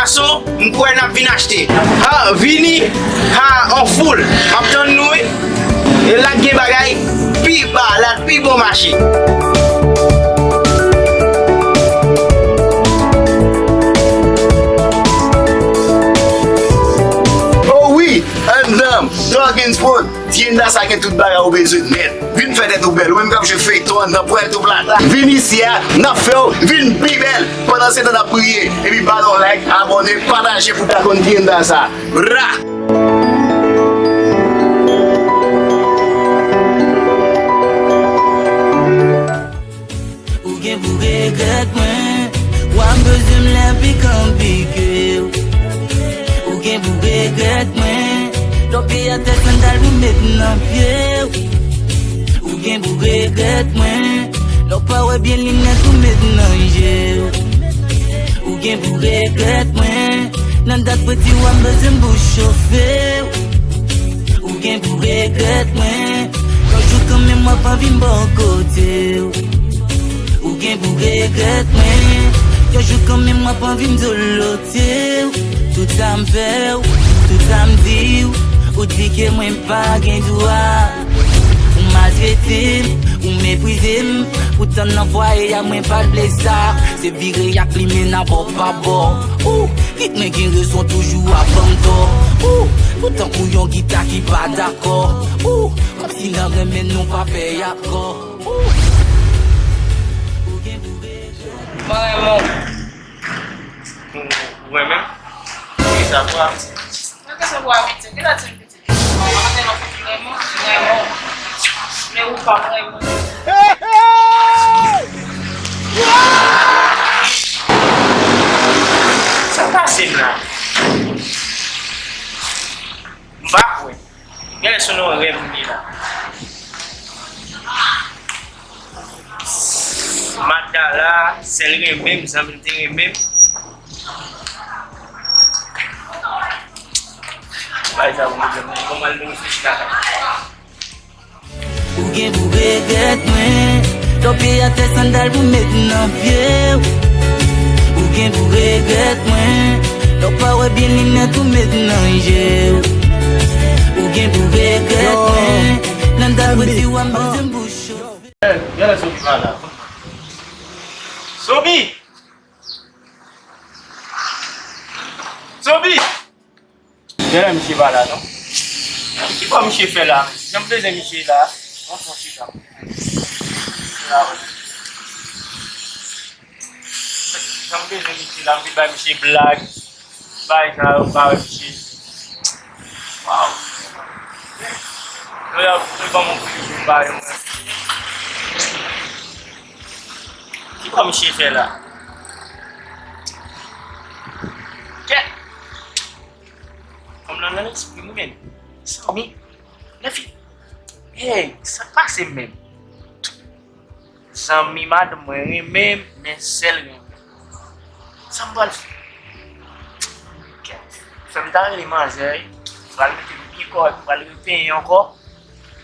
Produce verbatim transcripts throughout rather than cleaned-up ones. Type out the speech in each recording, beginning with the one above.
Gason, m kwè n ap vin achte. Ha, vini, ha, an foul. M ap tann nou, wi. E la k gen bagay pi ba, la k pi bon mache. Oh wi, anndan Talking Spoon, Tienda sa gen tout bagay ou bezwen nèt. Vin fè tèt ou bèl, ou menm k ap jwe feyton anndan Puerto Plata. Vin isi a, n ap fè w vin pi bèl. Pandan se tan n ap priye, epi ba n yon like, abòne, pataje pou ta konn Tienda sa. Bra! Ou gen pou regrèt mwen. Wa m bezwen m lè pikan pike w. Ou gen pou regrèt mwen. Lè w peye atè sandal pou met nan pye w. Ou gen pou regrèt mwen. Lè w pa wè byen linèt ou met nan je w. Ou gen pou regrèt mwen. Nan dat fredi wa m bezwen m pou chofe w. Ou gen pou regrèt mwen. Yon jou kanmenm w ap anvi m bò kote w. Ou gen pou regrèt mwen. Yon jou kanmenm w ap anvi m dolote w. Tout sa m fè w, tout sa m di w, ou di ke mwen pa gen dwa. Ou maltrete m, ou meprize m, poutan nan fwaye a mwen pa t vle sa. Se vire ak limen nan bò pa bò. Ou di k mwen gen rezon toujou ap ban m tò. Ou, ou tankou yon gita ki pa dakò. Ou, kòmsi nan renmen nou pa fè akò. Ou, ou gen pou regrèt. Mwen renmen w. Ou, ou renmen m? Ki sa kwa? Mwen kesyon pou abitye. Ki lè di m pitit? Mwen konnen nan fouti renmen w, renmen w. Men ou pa renmen w. Sa pase m la? M pa kwè. Genlè se nan yon rèv m ye la. Magdala, sèl renmen m, zanmi m te renmen m. Bay sa pou mwen, kòman l reflechi la? Ou gen pou regrèt mwen. Lè w peye atè sandal pou met nan pye w. Ou gen pou regrèt mwen. Lè w pa wè byen linèt ou met nan je w. Ou gen pou regrèt mwen. Nan dat fredi wa m bezwen m pou chofe. Genlè Sobi pa la. Sobi! Sobi! Genlè misye pa la non. Ki bò misye fè la? Jan m bezwen misye la. Mwen fon chita. La, wi. Jan m bezwen misye la, m vin bay misye blag. Bay sa yo, m pa wè misye. Waw. Yo, yo, yo ban m yon kou de jou, m pa wè mwen. Ki bò misye fè la? Kèt! Fanm nan nan lespri m wi, men. Sanmi. Lèfi. Hey, sa k pase menm? Zanmi madanm mwen renmen m, men sèl renmen m. Sa m pral fè? Kèt. Fè m ta rele manzè, wi. Pral mete m pi kòrèk, m pral repenyen ankò.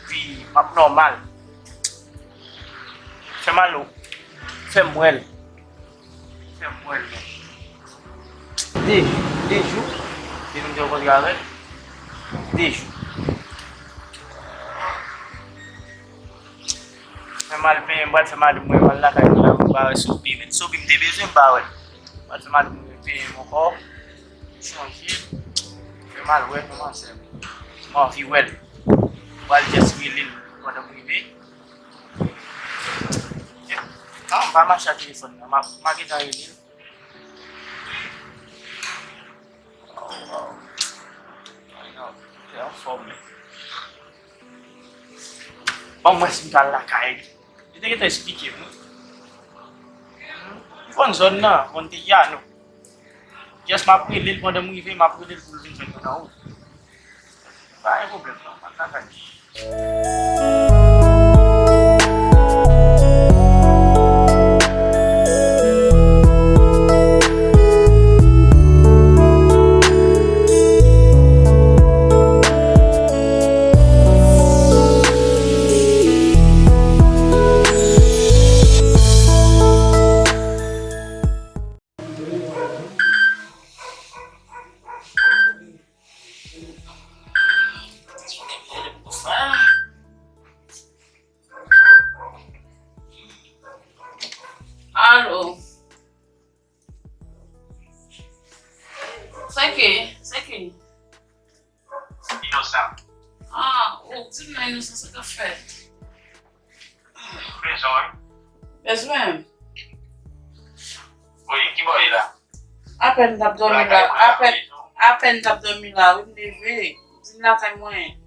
Pi m ap nòmal. Fè m al, fè m wè l. Fè m wè l, men. De jou, de jou. Depi m te rankontre avè l. De jou. Fè m al penyen, m pral fè madanm mwen, m al lakay mwen la, m pa wè Sobi, men Sobi m te bezwen, m pa wè l. M pral fè madanm mwen penyen m ankò. Chanje. Fè m al wè kòman se. M anvi wè l. M pral just rele l pandan m rive. Non, m pa mache ak telefòn nan. M a, m a gentan rele l. Waw, waw. Ay, non, li anfòm, men. Ban m wè si m ka al lakay li. Li te gentan eksplike m, wi. Li konn zòn nan, konn peyi a, non. Just m ap rele l pandan m rive, m ap rele l pou l vin jwenn mwen nan wout. Pa gen pwoblèm, non, m ap lakay li. Sa ki, sa ki? Inosan. Ah, ou di m non Inosan, sa k ap fèt? Bezwen. Bezwen? Wi, ki bò ye la? Apèn m t ap dòmi la, apèn, apèn m t ap dòmi la, wi, m leve. Vin lakay mwen.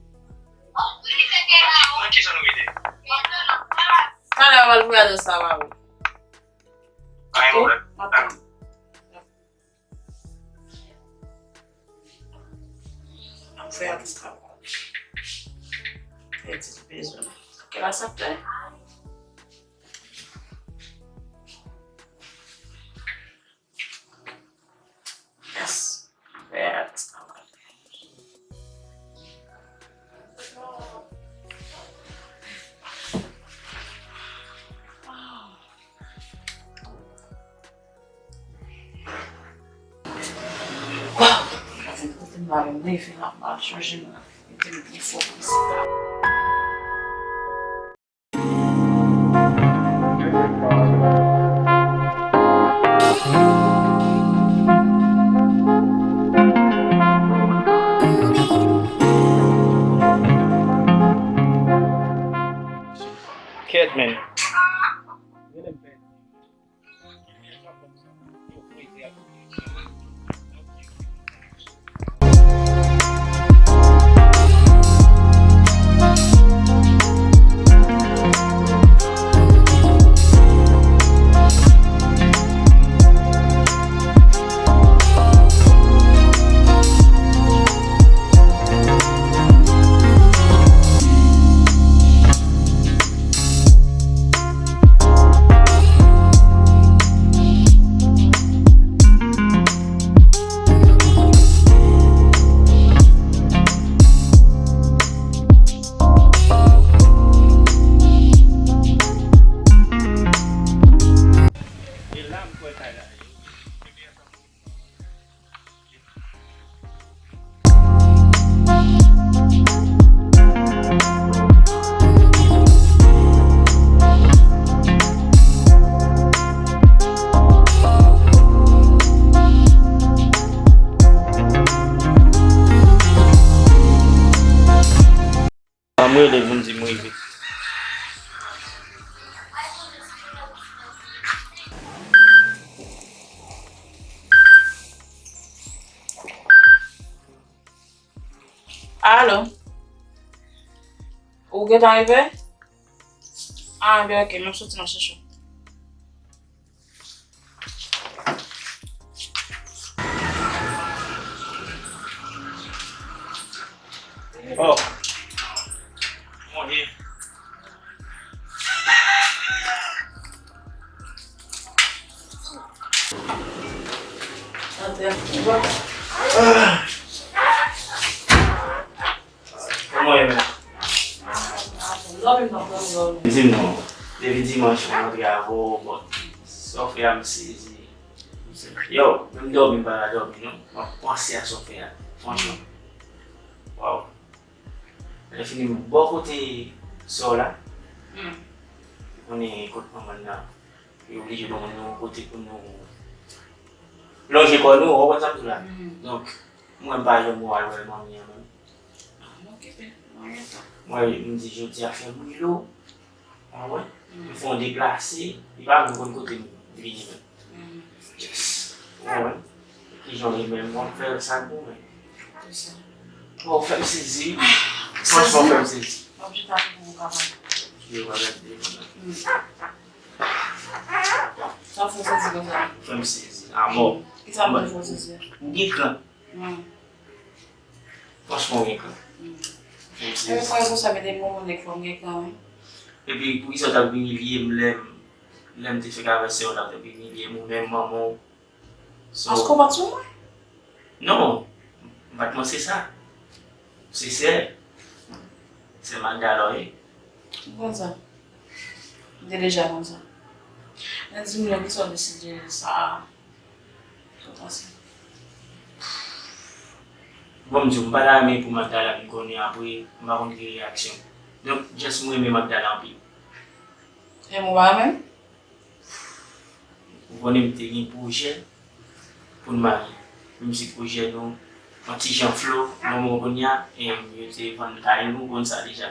Nan ki zòn ou rete? Talè a, w al voye adrès la ba ou. Pa gen pwoblèm. Dakò. Ap fè atis travay. Fè ti bezwen. Kèl a sèt è? Yes. Fè atis travay. Waw! Gade kote m la menm, leve la, m al chanje m la. Mete m byen fò pou isit la. Kèt, men. Ban m rele pou m di m rive. Alo? Ou gentan rive? Ah, ben ok, m ap soti, m ap chèche w. Oh. Mon Dieu. Kòman w ye menm? Di m non. Depi dimanch mwen rantre avè w, bon, sa w fè a m sezi. Yo, menm dòmi m pa ka dòmi non. M ap panse a sa w fè a, franchman. Waw. Lè fini m bò kote sè w la. Ou konnen kot manman l nan. Li oblije ban nou yon kote pou nou lonje kò nou, ou konprann sa m di w la? Donk, mwen m pa janm wè al wè manmi an menm. Ah, m okipe, m anyen tan. Mwen, m di jodi a fè m rele w. Ou konprann? M fè yon deplase, li pa menm konn kote m vini menm. Yes. Ou konprann? Kijan w ye menm? Bon, fè sa pou mwen. Bon, ou fè m sezi. Franchman, ou fè m sezi. Yo, pa gade telefòn nan. Sa w fè w sezi konsa? Fè m sezi. Amò. Kisa m fè w sezi a? M gen kran. Franchman, w gen kran. Fè m sezi. Epi, frè, konsa, mete m yon nèg fò m gen kran, wi. Epi, poukisa w t ap imilye m lè m, lè m te fèk avè sè w la, w t ap imilye m, ou menm manman w? So, paske w pa t sou mwen? Non, m pa t panse sa. Se sè, sè Magdala w ye. M konn sa. M te deja konn sa. Men di m non, poukisa w deside sa a? Sa w panse? Bon, m di w, m pa ta renmen pou Magdala vin konnen apre, m pa konn ki reyaksyon. Donk, just m renmen Magdala anpil. E mwen pa renmen l? Ou konnen m te gen pwojè pou n marye. Menm si pwojè nou, yon ti jan flo, nan moman kounye a, e yo te vann kay nou, ou konn sa deja.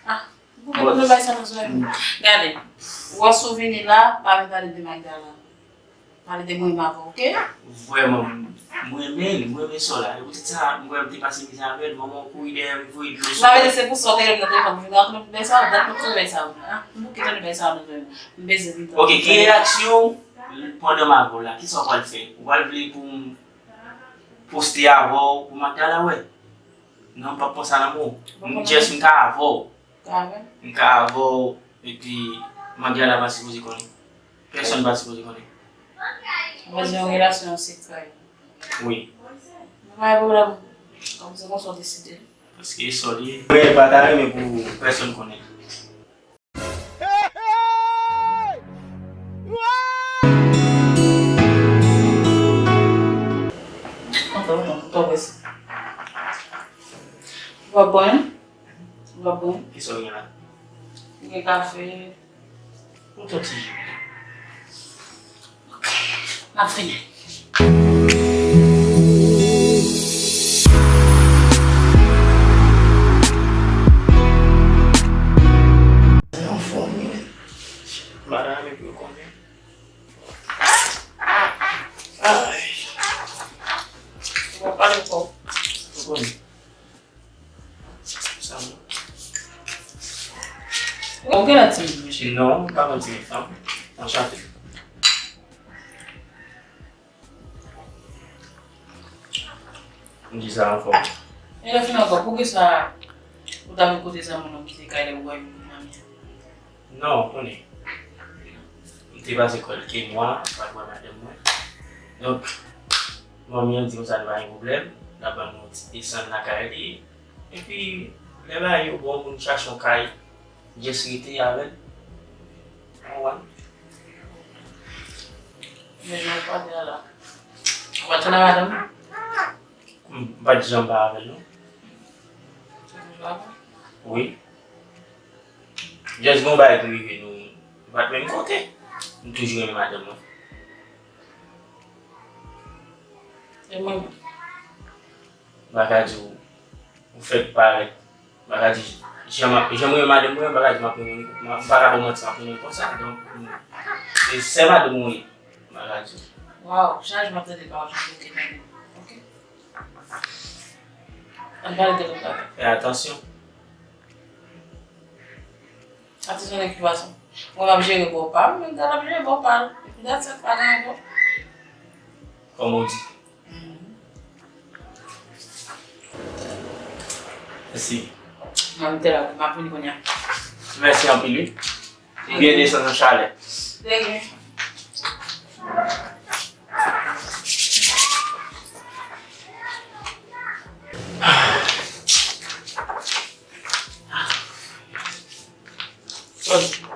Ah, ou konn bay sa nan zòrèy mwen. Gade, ou wè si w vini la, pa vin pale de Magdala. Pale de mwen avè w, oke? Vrèman, mwen renmen l, mwen renmen sè w la. E poutèt sa, mwen wè m te pase mizè avè l, manman w kouri dèyè m, voye dlo sou mwen. Sa vle di se pou sa w te rele m nan telefòn, pou vin rakonte m bagay sa, dat mwen te bay sa. Ah, m bouke tande bagay sa nan zòrèy mwen. M bezwen vin tande. Oke, ki reyaksyon w pandan m avè w la? Kisa w pral fè? Ou pral vle pou m poste avè w pou Magdala wè? Non, m p ap pran sa nan men w. M just m ka avè w. Ka avè m? M ka avè w, epi Magdala pa sipoze konnen. Pèsonn pa sipoze konnen. Mwen se yon relasyon sekrè. Wi. Pa gen pwoblèm. Kòm se konsa w deside. Paske sò li ye. Mwen pa ta renmen pou pèsonn konnen. Antre, antre, antre, antre. W ap bwè? W ap bwè? Kisa w gen la? M gen kafe. Ou ton ti ji. Ok. M ap fini. Anfòm wi. Madanm epi w konnen. Ay. Ou pa pale twòp. Ou konnen. Sa bon. Ou gen lòt timoun, mesye? Non, m pa konn timoun fanm. Anchante. M di sa ankò. E lè fin ankò, poukisa ou ta vin kote zanmi w nan kite kay la pou w al vin manmi an? Non, ou konnen. M te pase kòl Kenwa, m pa t wè madanm mwen. Donk, manmi an di m sa n pa gen pwoblèm, l ap ban nou ti desann lakay li. Epi, lè bagay yo bon pou n chache yon kay, just rete avè l. Ou konprann? Men jan w pale a la. Ou pa t konn a madanm ou? M pa t janm pa avè l, non. Wi. Just gen yon bagay ki rive nou, nou pa t menm kote. M toujou renmen madanm mwen. E mwen menm? M pa ka di w, ou fèk parèt. M pa ka di, jan m ap, jan m renmen madanm mwen, m pa ka di m ap renmen li, m pa ka ba w manti, m ap renmen l konsa. Donk, se sè madanm mwen ye. M pa ka di w. Waw, chak jou m ap tande pawòl sa, m bloke nan men. Ok. Ann pale de lòt bagay. Fè atansyon. Atizan nan ki fason? Mwen m ap jere bò pa m, men gad ap jere bò pa l. Epi dat sa pa gen ankò. Kòman w di? Mèsi. Mwen m te la, m ap vini kounye a. Mèsi anpil wi. Byen desann nan chalè. De rien.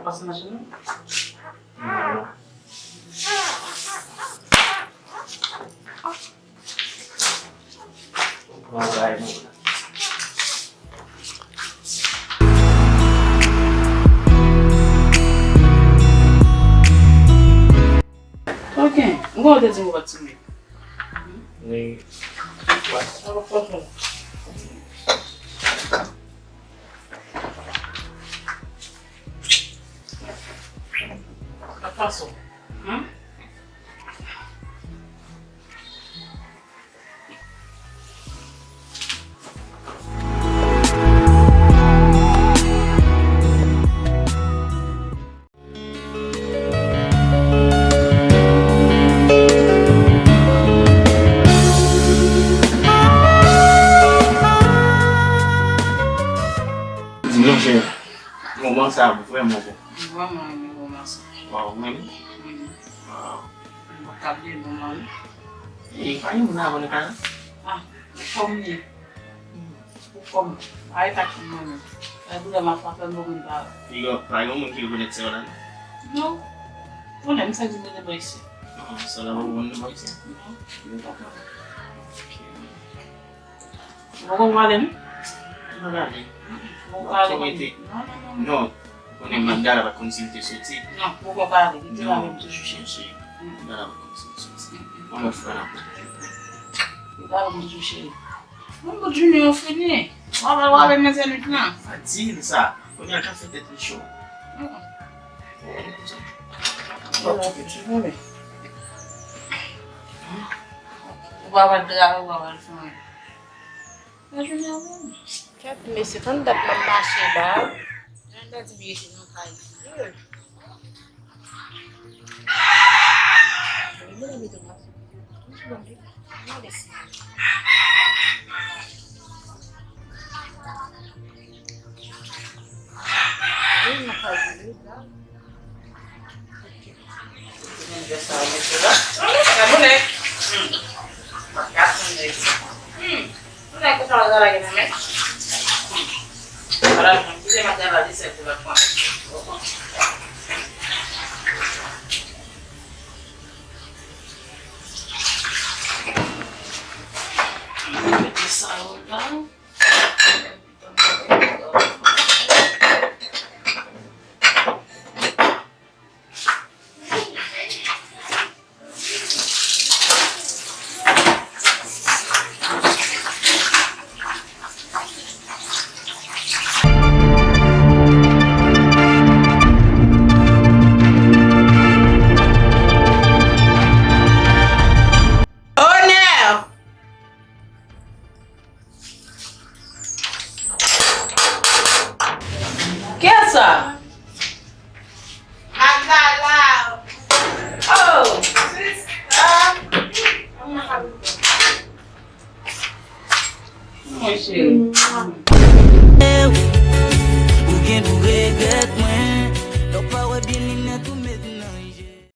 Pase machin nan? Non. Pran bagay mwen la. Ok, mwen te di mwen pa t timoun. Wi. Sa pa fòse. Sa pa fòse. Hmm? Di non, chè. Moman sa vrèman bon. M vrèman renmen moman sa. Waw, ou menm? Wi. Waw. M pa ka bliye moman wi. E pa gen moun avan nan kay la? Ah, ou kòm li. Ou kòm. Ay, pa ki moun. Ay, doulè m ap fè m bon moun pa. Piga, pa gen moun ki rekonèt sè w la, non? Non. Konnen m sa di mwen de bò isi. Ah, sè w la pa konn de bò isi? Non. Li pa konn. Ok. Ou poko pale, non? M pa pale. Ou poko pale. Non, non, non, non. Non. Ou konnen Magdala pa t konn si l te soti. Non, poko pale. Li te la menm toujou chèche. Magdala pa t konn si l te soti. Yon lòt fwa n ap pale. Li pa bon tou, cheri. Bon, bon, jounen an fini. W ap al wè manzè nwit lan. Pa di l sa. Kounye a l ka fè tèt li cho. Ou pa wè dra, ou pa wè fon. Kèt mesye, konn dat m ap mache la. Jan m ta di m rete nan kay li. Onè! Kiyès sa? Magdala. Oh, sista. Mwen cheri.